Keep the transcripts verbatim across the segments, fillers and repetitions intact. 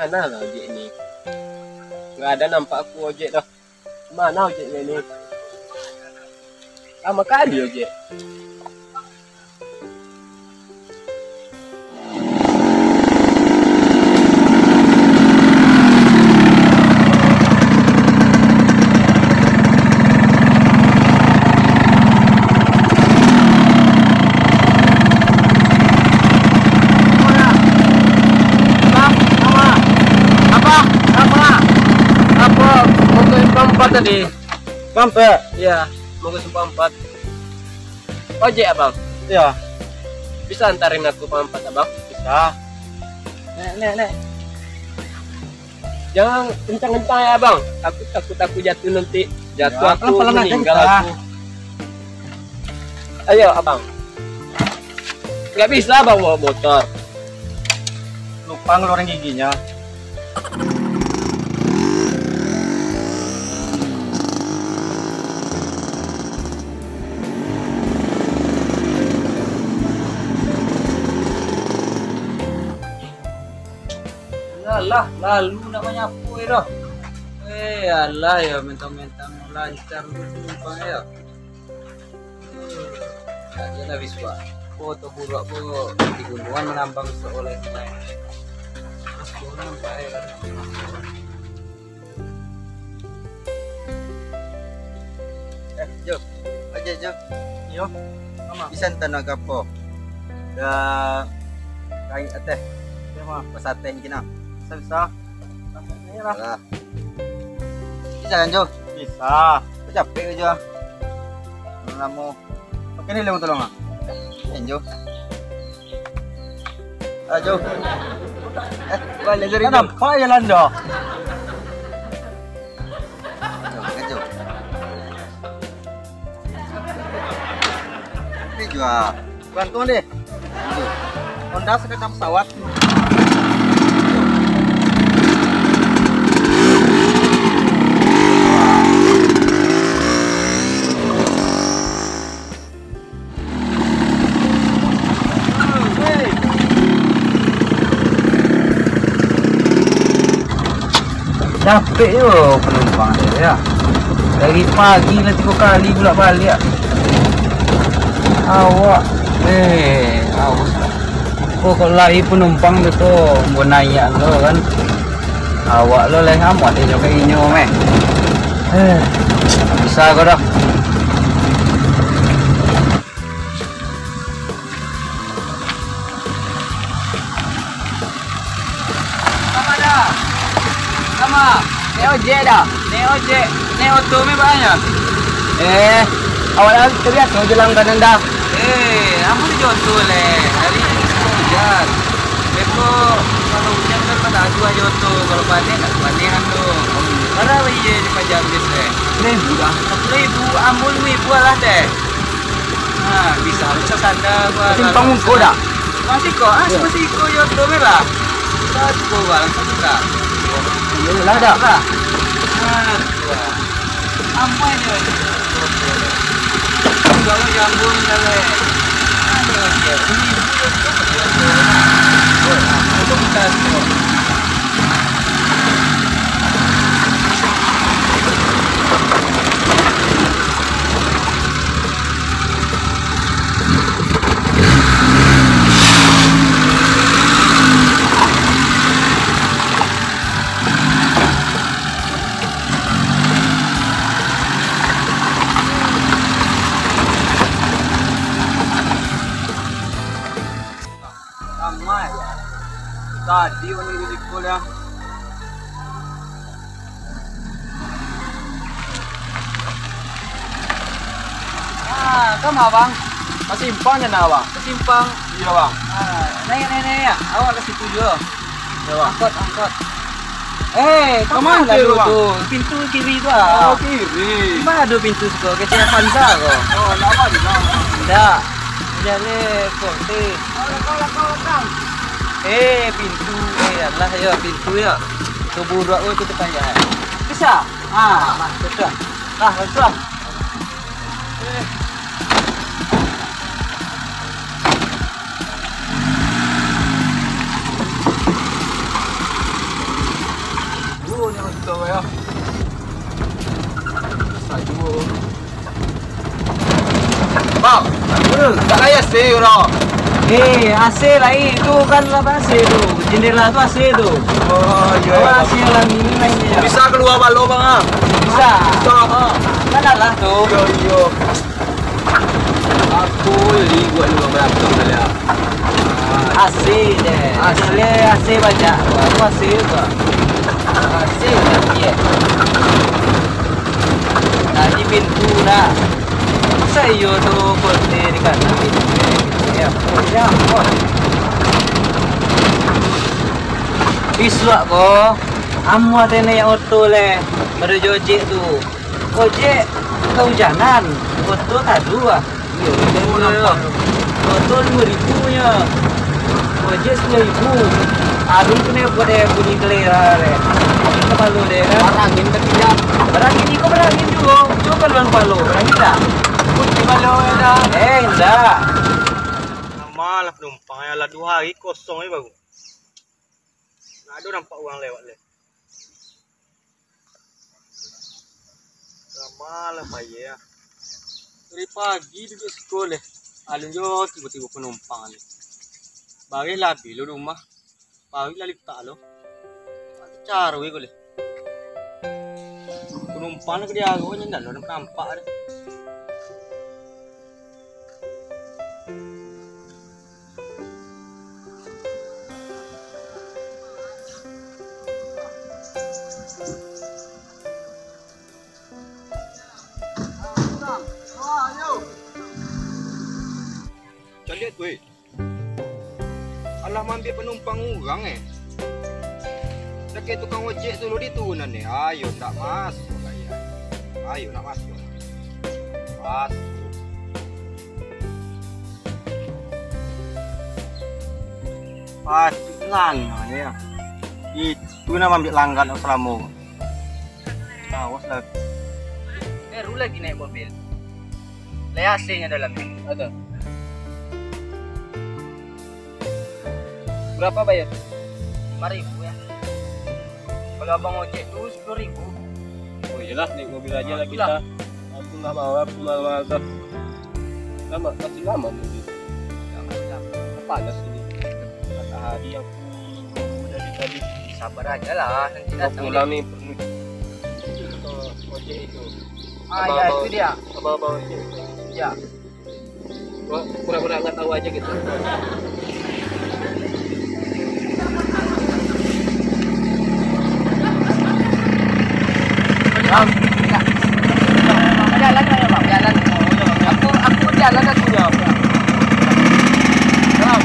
Mana lah ojek ni? Nggak ada nampak aku ojek dah. Mana ojeknya ni? Lama kali ojek. Apa? Apa? Apa? Motor empat tadi. Mampet? Iya, monggo simpang empat. Ojek, Abang? Iya. Bisa antarin aku simpang empat, Abang? Bisa. Nek, nek, nek. Jangan kencang-kencang ya, Abang. Takut, takut aku jatuh nanti. Jatuh aku, pelan-pelan aja meninggal kita. Aku. Ayo, Abang. Nggak bisa, Abang, bawa motor. Lupa ngeluarin giginya. Alah, lalu nak manyapu, eh, doh. Eh, alah, ya, mentang-mentang lancar tu penumpang, ya. Aja lah bisuak. Ko Toburuak ko di gunuang manambang bisuak oleh. Mas, gunuang bae kan. Eh, Jo. Oke, Jo. Iyo. Sama. Bisa tano kapo? Da kai ateh. Iyo, Ma. Pas ateh kini. Bisa, bisa. Ayolah. Alah. Bisa kan, Jo? Bisa. Capek, Jo. Lamo. Oke, ni, Long, tolong, ah. Kan, Jo. Ah, Jo. Eh, balik dari, Jo. Nampak ya, Lando? Jo, kan, Jo. Ni, Jo, ah. Gantung deh. Honda sakacang pesawat. Capek jo penumpang dia, ya. Dari pagi lah tigo kali bulak baliak. Awak, eh, aus lah. Ko kok lai penumpang tu, tu, ambo naiak lo kan. Awak lo lai amuah dek inyo ka inyo meh. Eh, bisa ko doh. Sama dah. Sama. Naik ojek dah. Naik ojek. Naik oto meh banyak. Eh, awak lah terbiaso jo langganan dah. Eh, amun jo oto leh. Hari ni hujan. Beko, kalau hujan kan pada aduh aja oto. Kalau panen, tak panen kan tu. Bara iyo dipajar bis leh? Seribu dah. Sepuluh ribu, amun limo ribu lah deh. Ha, bisa macam sanda gua. Simpang Mungko dah? Masih kok, ah, masih kok yo tu lah. Satu gua langsung buka. Iyolah dah. Lah. Ha, gua. Ampun je. Kalau jambun dah leh. Ada lagi ya. Ini itu tu. Itu kita tu. Ramai. Tadi orang di siko ya. Ah, ka ma, Bang? Ka simpang je nah, Bang. Ka simpang? Iyo, Bang. Ah, naiak, naiak, naiak. Awak ka situ juo. Iyo, Bang. Angkot, angkot. Eh, ka ma lalu tu? Pintu kiri tu ah. Oh, kiri. Cuma ado pintu siko, kecil Avanza ko. Oh, ndak Avanza. Ndak. Jadi kok tu. Eh, pintu. Eh, alah yo, pintu yo. Tubuh dua tu kita ya. Bisa? Ah, masuk dah. Ah, langsung. Eh. Bang, tak lain A C urang. Eh, A C lain. Tu kan lah A C tu. Jendela tu A C tu. Oh, iyo, Kalau iyo, A C Bang. Yang lain ni lain je. Bisa kalua balo, Bang, ah? Bisa. Bisa, ah. Kan alah tu. Iyo, iyo. Aku jadi buat lima beratus kali, ah. A C je. A C. Boleh A C banyak. Aku A C juga. A C banyak. Tadi pintu dah. Sayo tu kote di kanan pintu. Ya, ya, oh. Bisuak ko, amuah teh naiak oto leh, pado jo ojek tu. Ojek kaujanan, oto taduah. Iyo, iyo, iyo. Oto limo ribu nyo. Ojek sapuluah ribu. Alun kena buat deh bunyi kelera deh. Kepala deh kan. Barangin kan tidak. Barangin iko barangin juo. Cubo kaluan kepala. Barangin tak? Kunci balo dah. Eh, ndak. Lamo lah penumpang, alah duo hari kosong ni baru. Ndak ado nampak urang lewat leh. Lamo lah payah. Dari pagi duduak siko leh. Alun jo tibo-tibo penumpang leh. Bareh lah abih lo di rumah. Paruik lah litak lo. Caro iko leh. Penumpang nak diago nyo ndak lo nampak deh. Caliak tu, eh. Alah maambiak panumpang urang, eh. Dakek tukang ojek tu lo diturunan, eh. Ayo, ndak masuak, ayo. Ayo, ndak masuak. Masuak. Patuik langgan, yo. Itu nan maambiak langgan salamo. Awas lah. Baru lagi naiak mobil. Lai A C-nyo dalam ni. Ada. Berapa bayar? Lima ribu ya. Kalau abang ojek tu sepuluh ribu. Oh iyolah, naik mobil aja lah kita. Aku nggak mau, aku malas. Lama, masih lama mungkin. Panas ini. Matahari yang dari tadi. Sabar aja lah, nanti datang. Pulang nih, perlu. Ojek itu. Ah, ya, itu dia. Abang-abang ojek. Ya. Pura-pura nggak tahu aja gitu. Jalan aja, Bang. Jalan. Aku, aku jalan aku ya. Jalan.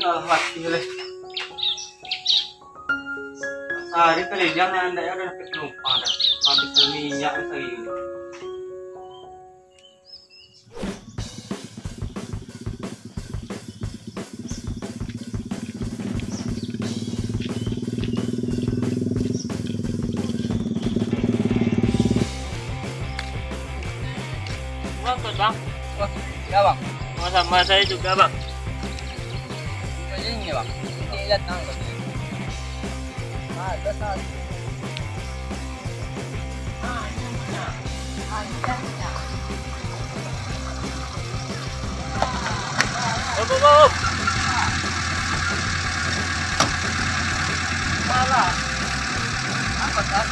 Alah, mati leh. Sahari kaliliang, ndak ado dapek panumpang dah. Habis minyak sahari. Bang, Bang. Wah, ya, Bang. Sama-sama, saya juga, Bang. Ini, Bang. Ini datang, Bang. Ah, terus, ah. Ah, ini, Bang. Ah, ini, Bang. Bang, bang, bang. Malah. Apa, Kak?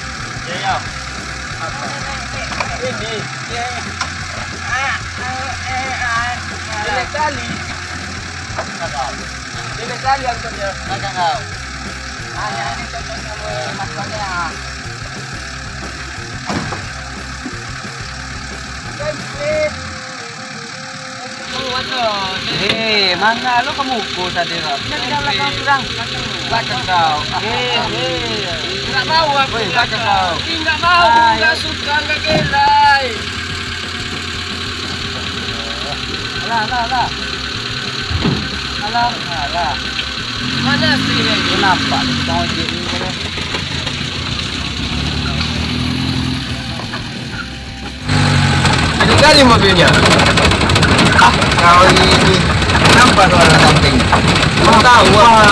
Ya, ya. Apa? Ini. Ya. Ah, eh, eh, ah. Jelek kali. Kakak. Jelek kali angkotnya. Kakak kau. Hanya ini cocok sama Mas Bang, ya. Kan, eh. Eh, manga lo ka muko tadi, Bang? Kita di dalam belakang surang. Belakang kau. Eh, eh. Nggak mau aku. Woi, belakang kau. Ih, nggak mau, nggak suka, nggak gelai. Alah, alah. Alah, alah. Mana asli ni? Dia nampak tukang ojek ni, kan? Jadi kali mobilnya. Ah, kau ini. Kenapa kau ada samping? Kau tahu apa?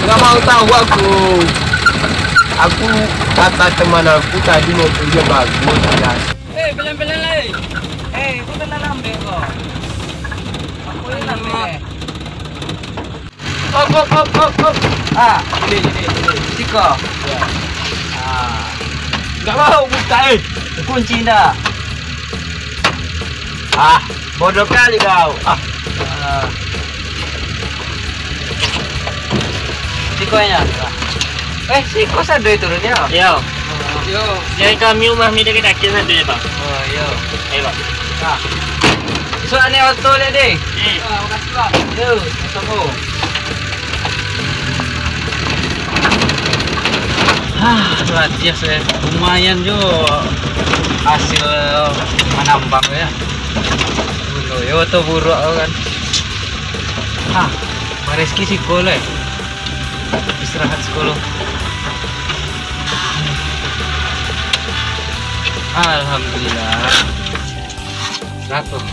Nggak mau tahu aku. Aku kata teman aku tadi mobilnya bagus, jelas. Eh, pelan-pelan lai. Eh, kau kena lambek kau. Aku ni lambek, eh. Hop, hop, hop, hop, hop. Ah, sini, sini, sini. Siko. Ya. Ah. Nggak mau buka, eh. Kunci ndak? Ah, bodoh kali kau. Ah. Ah. Siko nya. Eh, siko sado turun yo. Yo. Yo. Jadi kami rumah mi dakek-dakek sado yo, Bang. Oh, yo. Ayo, Bang. Nah. Isuak ni oto dek, deh. Hmm. Ah, makasih, Bang. Yo, tunggu. Ah, tu hati ya, saya. Lumayan jo hasil manambang ya. Dulu yo, oto buruak kan. Ah, Pak Reski siko lai. Istirahat siko lu. Alhamdulillah. Seratus.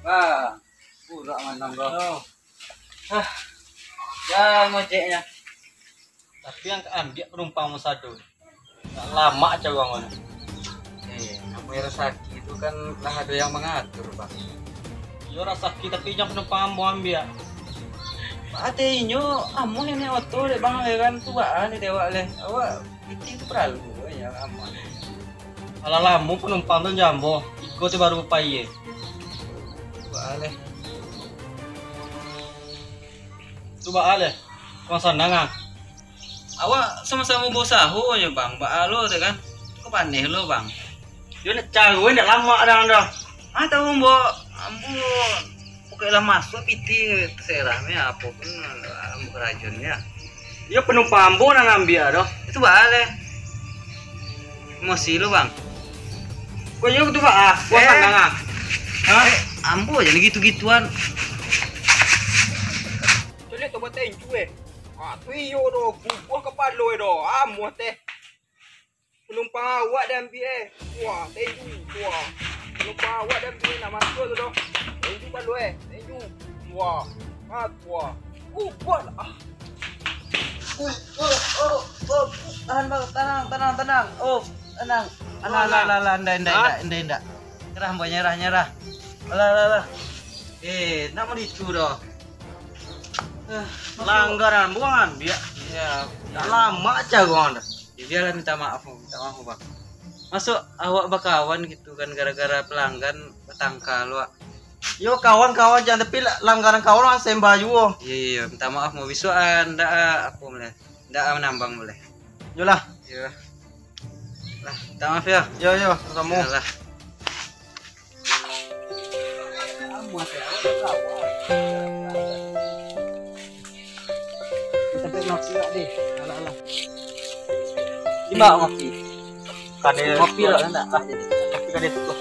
Wah, burak manang ko. Oh. Ah, ya ngojeknya. Tapi yang ka ambiak panumpang musado. Nak lamak caro urang mano. Eh, namonyo rasaki tu kan lah ado yang mangatur, Bang. Iyo rasaki, tapi jan panumpang ambo ambiak. Ate inyo, amuah yang naiak oto dek Bang, ya kan, tu baa ni dek awak leh. Awak pitih tu paralu, ya, amuah. Alah lamo panumpang tu jo ambo, iko tu baru pai, eh. Tu baa leh. Tu baa leh. Kurang sanang, ah. Awak samo-samo bausaho nyo, Bang. Baa lo tu kan? Tu ka paneh lo, Bang. Yo nak caro ndak lamak dah, dah. Ah, tahu, Mbok. Ambo pokok lah masuak pitih, terserah ni apo pun ambo karajoan ya. Yo panumpang ambo nan ambiak dah. Itu baa leh. Emosi lo, Bang. Kok yo tu, Pak? Ah, kok Eh. sanang, ah? Hah? Eh, ambo jan gitu-gituan. Coliak tu buat tenju, eh. Ah, tu iyo doh, guguah kapalo, eh, doh. Amuah teh. Panumpang awak diambiak, eh. Wah, tenju. Wah. Panumpang awak diambiak, nak masuak tu doh. Tenju kapalo, eh. Tenju. Wah. Ah, wah. Guguah lah. Ah. Oh, oh, oh, oh. Tahan, Bang. Tenang, tenang, tenang. Oh, tenang. Alah, alah, alah, alah. Ndak, ndak, Hah? ndak, ndak, ndak. Nyerah, Mbok, nyerah, nyerah. Alah, alah, alah. Eh, nak malicu doh. Eh, masuk. Langgaran buangan, biak. Ya. Tak lama caro dah. Ya, biarlah minta maaf, minta maaf, Bang. Masuk awak bakawan gitu kan, gara-gara pelanggan batangka lo, Wak. Yo, kawan-kawan jan, tapi la-, langgaran kawan lah semba juo. Iya, iya, iya. Minta maaf, mau besok, ah, ndak, ah, apa boleh. Ndak, ah, menambang boleh. Yolah. Iya. Lah, minta maaf ya. Yo, yo, sama. Iyalah. Kita beli ngopi lah deh. Alah, alah. Di mana ngopi? Kadai ngopi lah, nak. Kopi kadai tu.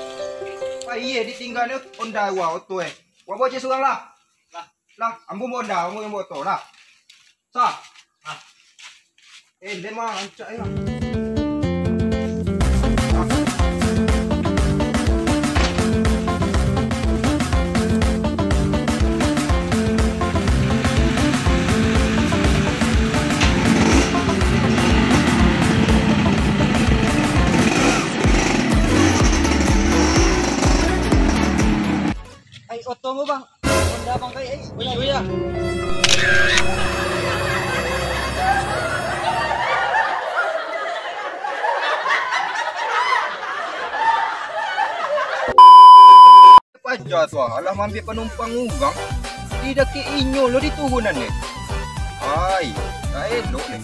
Pak, iya, ditinggal ni Honda awak, oto, eh. Wak bawa je surang lah. Lah. Lah, ambo bawa Honda, ambo yang bawa oto lah. Sa. Ah. Eh, dia mah rancak ya. Ai, oto mo, Bang. Honda, Bang, ai, ai. Oh, iya, iya. Paja tu, alah maambiak panumpang urang. Di dakek inyo lo diturunan ni. Ai, tak elok ni.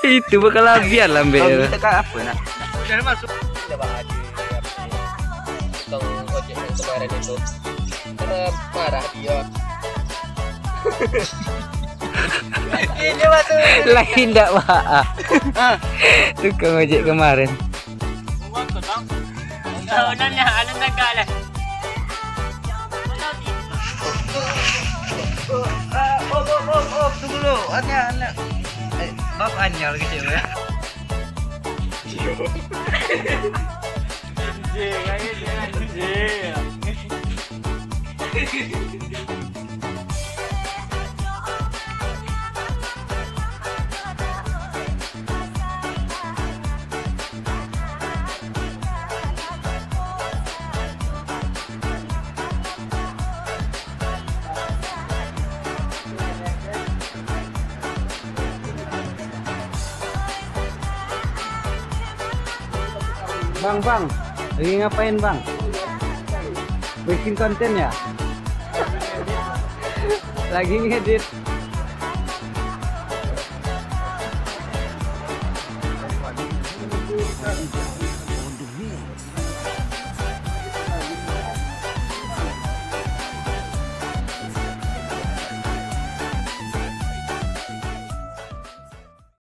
Itu bakal labian lah, Mbak. Kau minta kat apa, nak? Udah masuk. Coba aja. Tukang ojek yang kemarin itu. Marah dia. Ini masuk. Lain ndak, Pak. Ah. Tukang ojek kemarin. Uang kau, Bang. Kau nanya, anu jaga lah. Ah, op, op, op, op, tunggu dulu. Anya, anya. Eh, maaf, Anya, kecil ya. Anjing, ayo dia anjing. Bang, bang, lagi ngapain, bang? Bikin konten ya? Lagi ngedit.